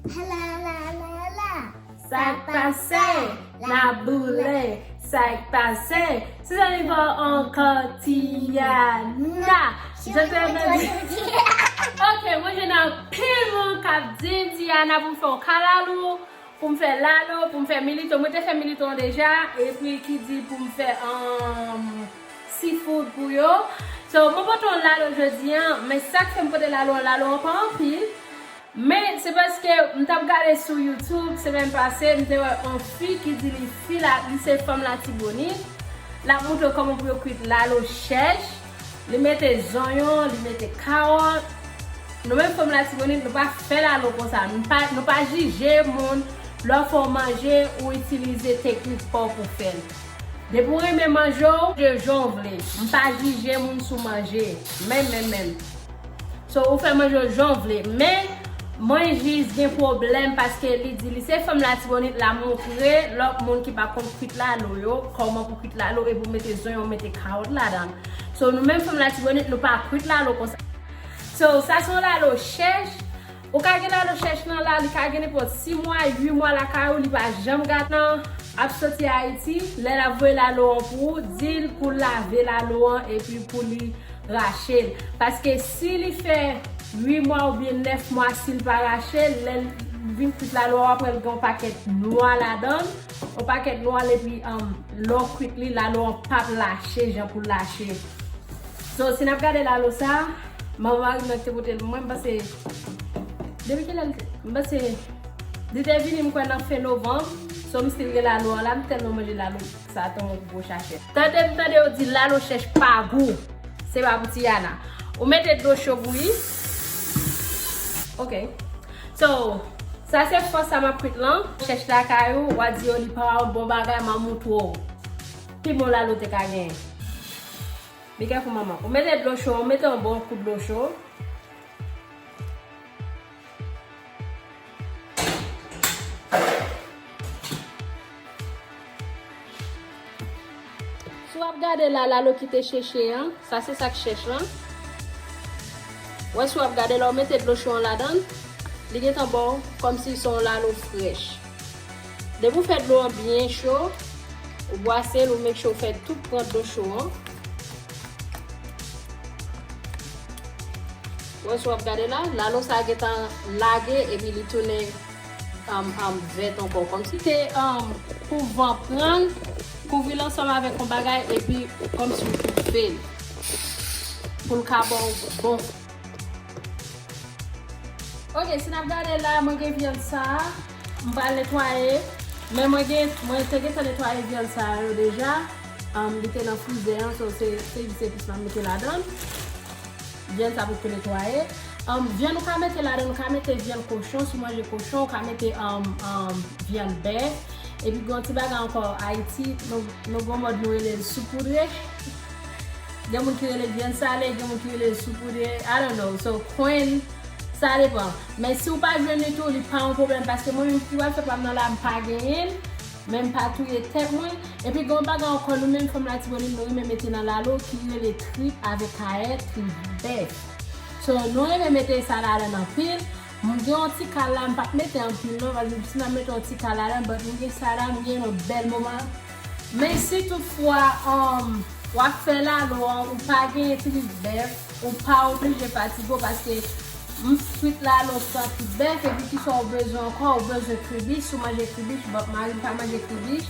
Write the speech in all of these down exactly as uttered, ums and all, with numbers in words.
Hala, la, la, la. Sa k pase? N ap boule. Sa k pase? Se zanmi pa w ankò, Tiana. Je te mèsi. Ok, mwen jwenn anpil moun k ap di m, Tiana, pou m fè yon kalalou, pou m fè lalo, pou m fè milito. Mwen te fè milito an deja, epi ki di pou m fè, um, seafood pou yo. So, mwen pote yon lalo jodi an, men sa k fè m pote lalo an, lalo an pa anpil. Men, se paske m t ap gade sou YouTube, semèn pase, m te wè yon fi ki di li fi la, li se fanm Latibonit. L ap montre kòman pou yo kwit lalo chèch. Li mete zonyon, li mete kawòt. Nou menm fanm Latibonit, nou pa fè lalo konsa. Nou pa, nou pa jije moun lè w fè yon manje ou itilize teknik pa w pou fè l. Depi w renmen manje w, manje jan w vle. M pa jije moun sou manje. Menm, menm, menm. So, ou fè manje w jan w vle. Men, mwen jis gen pwoblèm paske li di li se fanm Latibonit, l ap montre lòt moun ki pa konn kwit lalo yo, kòman pou kwit lalo epi w mete zonyon, w mete kawòt ladan l. So, nou menm fanm Latibonit, nou pa kwit lalo konsa. So, sa se yon lalo chèch. Ou ka gen lalo chèch lan la, li ka gen nenpòt sis mwa, uit mwa lakay ou, li pa janm gate. Nan ap soti Ayiti, lè l ap voye lalo an pou ou, di l pou l lave lalo an epi pou li rache l. Paske si li fè uit mwa oubyen nèf mwa, si l pa rache l, lè l vin kwit lalo a, w ap wè l gen yon pakèt nwa ladan l, yon pakèt nwa l, epi, um, lè w kwit li, lalo an p ap lache jan pou l lache. So, si n ap gade lalo sa, manman mari m nan ki te pote l pou mwen, m panse, depi kilè l te, m panse, li te vini, m kwè, nan fen novanm. So, m still gen lalo an la, m tèlman manje lalo sa, tankou gwo chachèt. Tande m tande yo di lalo chèch pa gou. Se pa pou Tiana. Ou mete dlo cho bouyi. Ok. So, sa se fòs sa m ap kwit lan. Chèch lakay ou, w a di yo li pa yon bon bagay, m a montre w. Pi bon lalo te ka genyen. Be careful, manman. Ou mete dlo cho, ou mete yon bon kou dlo cho. Si w ap gade la, lalo ki te cheche an, sa se sa k chèch lan. Wè, si w ap gade la, ou mete dlo cho an ladan l, li gentan ba w kòmsi se yon lalo frèch. Depi w fè dlo an byen cho, ou bwase l, ou make sure w fè tout pran dlo cho an. Wè, si w ap gade la, lalo sa gentan lage epi li tounen, um, um, vèt ankò. Kòmsi te, um, pou van pran l, kouvri l ansanm avèk yon bagay epi kòmsi w toufe l pou l ka ba w bon. Ok, si n ap gade la, mwen gen vyann sa a, m pral netwaye. Men mwen gen, mwen te gentan netwaye vyann sa a yo deja. Um, li te nan frizè an, so se, se jis epis m ap mete ladan l. Vyann sa poko netwaye. Um, vyann ou ka mete ladan, ou ka mete vyann kochon, si w manje kochon, ou ka mete, um, um, vyann bèf. Epi gen yon ti bagay ankò, Ayiti, nou, nou gen yon mòd nou rele l soupoudre. Gen moun ki rele l vyann sale, gen moun ki rele l soupoudre, I don't know. So, kwenn, sa depan. Men si w pa jwenn li tou, li pa yon pwoblèm, paske mwen menm ki pral fè pa m nan la, m pa genyen l, men m pa touye tèt mwen. Epi gen yon bagay ankò, nou menm fanm Latibonit, nou renmen mete nan lalo ki rele trip avèk kayè, trip bèf. So, nou renmen mete sa ladan anpil. M gen yon ti kal la, m p ap mete anpil non, paske si m ap mete yon ti kal ladan, but m gen sa la, m gen yon bèl moman. Men si toutfwa, um, w ap fè lalo an, ou pa genyen trip bèf, ou pa oblije fatige w, paske m frit lalo san trip bèf, epi kisa w bezwen ankò, ou bezwen kribich, si w manje kribich, but mari m pa manje kribich,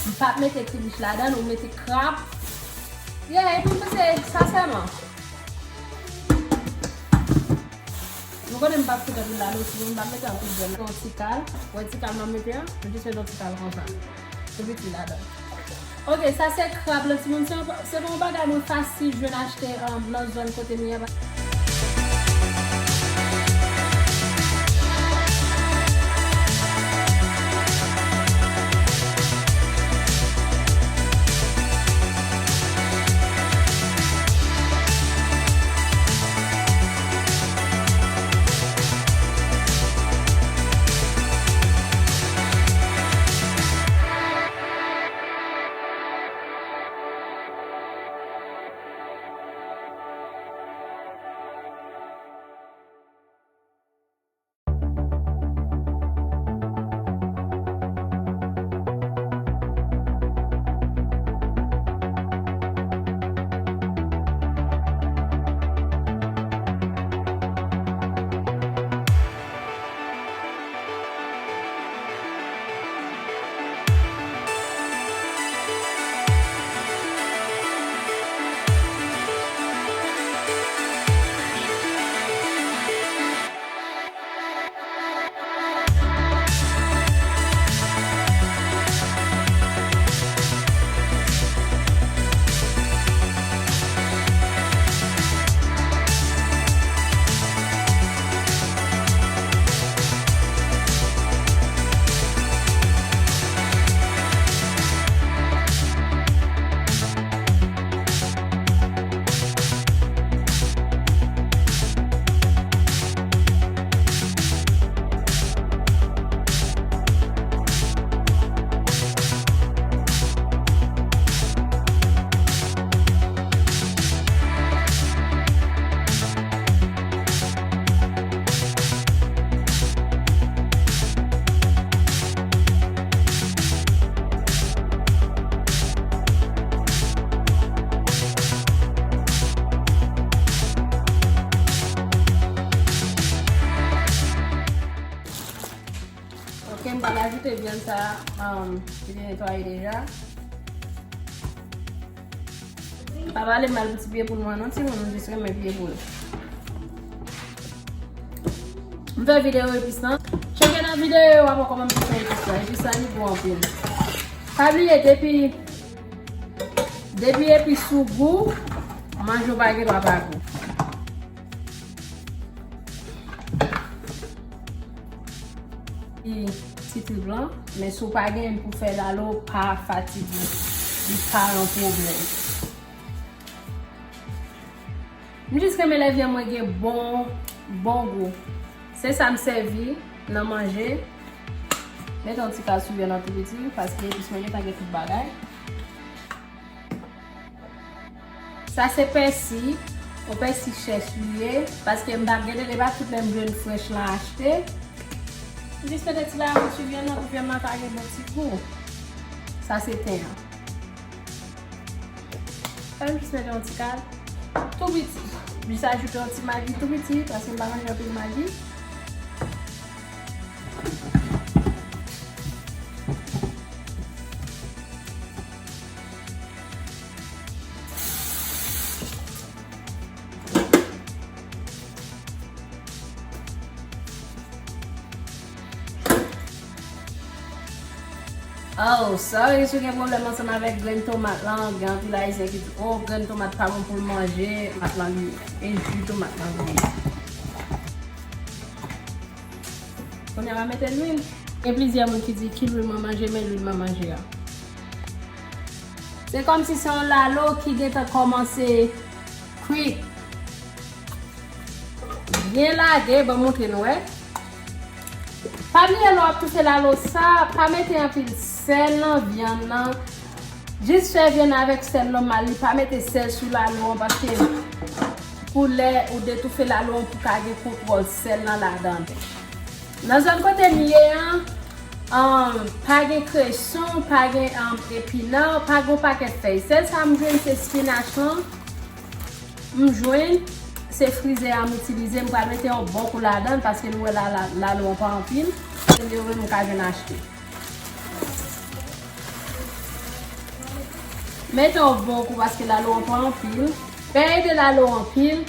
m p ap mete kribich ladan, ou mete krab. Yeah, epi m panse, sansèman, nou konnen m p ap fout anpil lalo sou mwen, m p ap mete anpil vyann. Yon ti kal, wè ti kal m ap mete an, m jis mete yon ti kal konsa. Tou piti ladan. Ok, sa se krab lan, timoun. Se yon, se yon bagay mwen fasil jwenn achte, um, nan zòn kote m ye a. Ok, m pral ajoute vyann sa a, um, ki te netwaye deja. Pa pale mal pou ti pye poul mwen non, timoun, m jis renmen pye poul. M fè videyo epis lan. Tcheke nan videyo a pou w konprann kòman m te fè epis lan. Epis lan li gou anpil. Pa bliye, depi, depi epis ou gou, manje w pa gen dwa pa gou. Ti, ti trip lan, men si w pa gen pou fè lalo, pa fatige. Li pa yon pwoblèm. M jis renmen lè vyann mwen gen bon, bon gou. Se sa m sèvi nan manje. Mete yon ti kal sou vyann nan tou piti, paske epis mwen gentan gen tout bagay. Sa se pèsi, yon pèsi chèch li ye, paske m pa gentan, e pa tout lè m jwenn frèch lan achte. M jis mete ti lawon sou vyann nan pou vyann nan ka gen bon ti gou. Sa se ten an. Fè m jis mete yon ti kal tou piti. M jis ajoute yon ti magi tou piti, paske m pa manje anpil magi. Oh, sorry si w gen pwoblèm ansanm avèk grenn tomat lan. Gen anpil Ayisyen ki di, "Oh, grenn tomat pa bon pou l manje." Tomat lan li, e ji tomat lan li ye. Kounye a, m a mete lwil. Gen plizyè moun ki di, "Ki lwil mwen manje?" Men lwil mwen manje a. Se kòmsi se yon lalo ki gentan kòmanse kwit. Byen lage, ban m montre nou, wè. Pa bliye lè w ap toufe lalo sa, pa mete anpil sèl nan vyann nan. Jis fè vyann avèk sèl nòmal li, pa mete sèl sou lalo an, paske pou lè ou detoufe lalo an, pou ka gen kontwòl sèl nan ladan. Nan zòn kote m ye an, um, pa gen kreson, pa gen, um, epinan, pa gen yon pakèt fèy. Sèl sa m jwenn se spinach lan. M jwenn, se frizè a m itilize. M pral mete yon bon kou ladan l paske nou wè la, la, lalo an pa anpil. Se li yo menm m ka jwenn achte. Mete yon bon kou paske lalo an pa anpil. Peye de lalo anpil.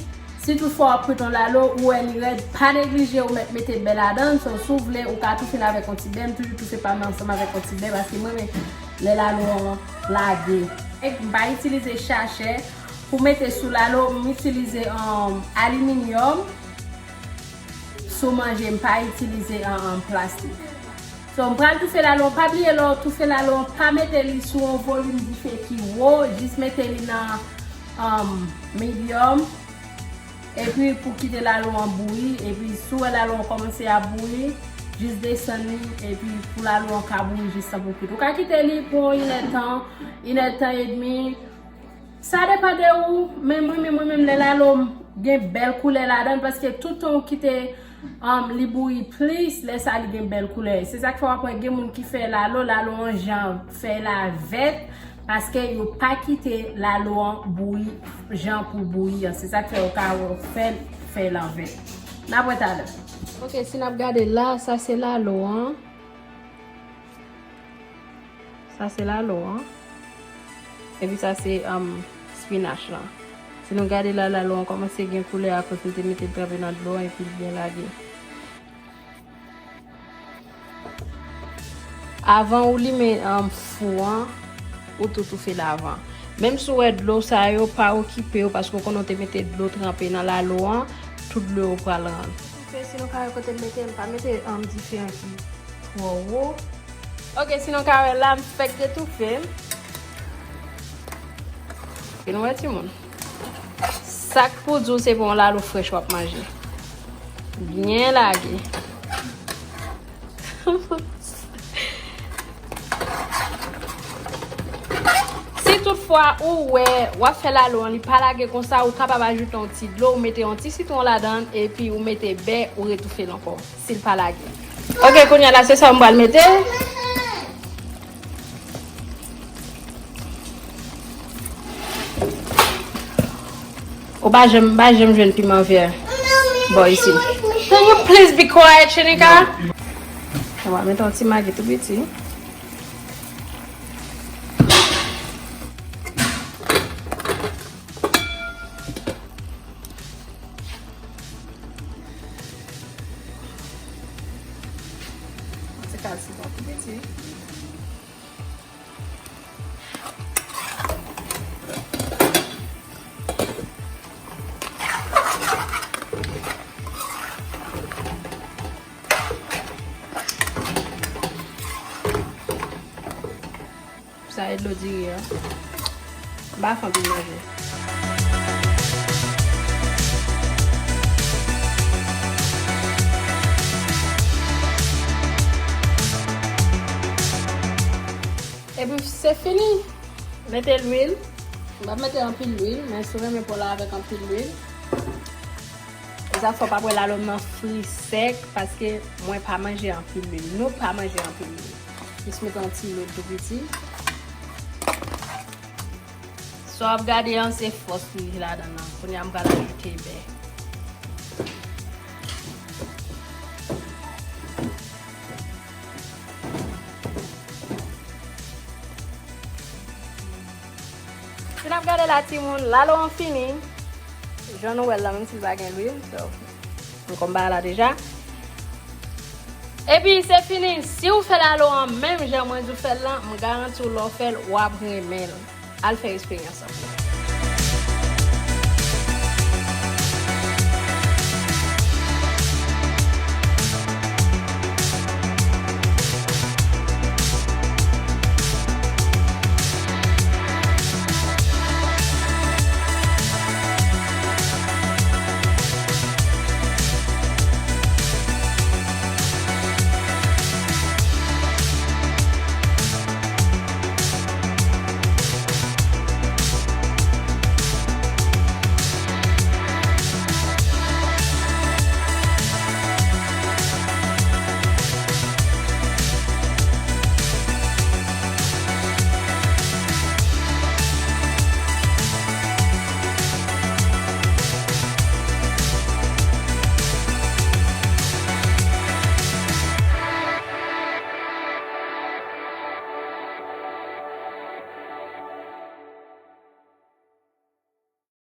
Si toutfwa w ap kwit yon lalo, ou wè li rèd, pa neglije ou mèt mete bè ladan l. So, si w vle, ou ka toufe l avèk yon ti bè. M toujou toufe pa m ansanm avèk yon ti bè paske m renmen lè lalo an lage. M pa itilize sachè. Pou mete sou lalo, m itilize, um, aliminyòm. Si w manje, m pa itilize, um, um, plastik. So, m pral toufe lalo. Pa bliye, lè w toufe lalo, pa mete li sou yon volim dife ki wo. Jis mete li nan, um, medium. Epi pou kite lalo an bouyi. Epi si w wè lalo an kòmanse ap bouyi, jis desann li. Epi pou lalo an ka bouyi jis tan pou kwit. Ou ka kite li pou yon inèdtan, inèdtan edmi. Sa depann de ou, men mwen, men mwen menm, lè lalo m gen bèl koulè ladan l, paske tout tan ou kite, um, li bouyi plis, lè sa li gen bèl koulè. Se sa k fè w ap wè gen moun ki fè lalo, lalo an jan fèy la vèt, paske yo pa kite lalo an bouyi jan pou l bouyi an. Se sa k fè yo ka fè l fèy lan vèt. N ap wè talè. Ok, si n ap gade la, sa se lalo an. Sa se lalo an. Epi sa se, um, spinach lan. Si nou gade la, lalo an kòmanse gen koulè akoz m te mete l tranpe nan dlo an epi l byen lage. Avan ou limen, um, fou an, ou tou toufe l avan. Menm si w wè dlo sa yo, pa okipe yo paske w konnen w te mete dlo tranpe nan lalo an, tout dlo yo pral rann. Toufe, si nou ka wè kote m mete, m pa mete, um, dife an ki twò wo. Ok, si nou ka wè la, m fèk detoufe. E nou wè, timoun. Sa k pou di w se pa yon lalo frèch w ap manje. Byen lage. Si toutfwa ou wè w ap fè lalo an, li pa lage konsa, ou kapab ajoute yon ti dlo, ou mete yon ti sitwon ladan l, epi ou mete bè, ou retoufe l ankò, si l pa lage. Ok, kounye a la, se sa m pral mete. Ou pa janm, pa janm jwenn piman vè bò isi. Can you please be quiet, Shenika? Mwen va mete yon ti magi tou piti. Ti kal sitwon tou piti. Sa e dlo diri a. M pa fè anpil manje. Epi se fini. Mete lwil. M p ap mete anpil lwil, men si w renmen po la avèk anpil lwil. E sa k fè w p ap wè lalo m nan fri sèk, paske mwen pa manje anpil lwil. Nou pa manje anpil lwil. Jis mete yon ti lwil tou piti. Sa w ap gade an, se fòs li ladan nan. Kounye a, m pral ajoute bè. Si n ap gade la, timoun, lalo an fini. Jan nou wè l la, menm si l pa gen lwil, so, m konn bagay la deja. Epi, se fini. Si w fè lalo an menm jan mwen di w fè l lan, m garanti w, lè w fè l, w ap renmen l. Al fè eksperyans lan.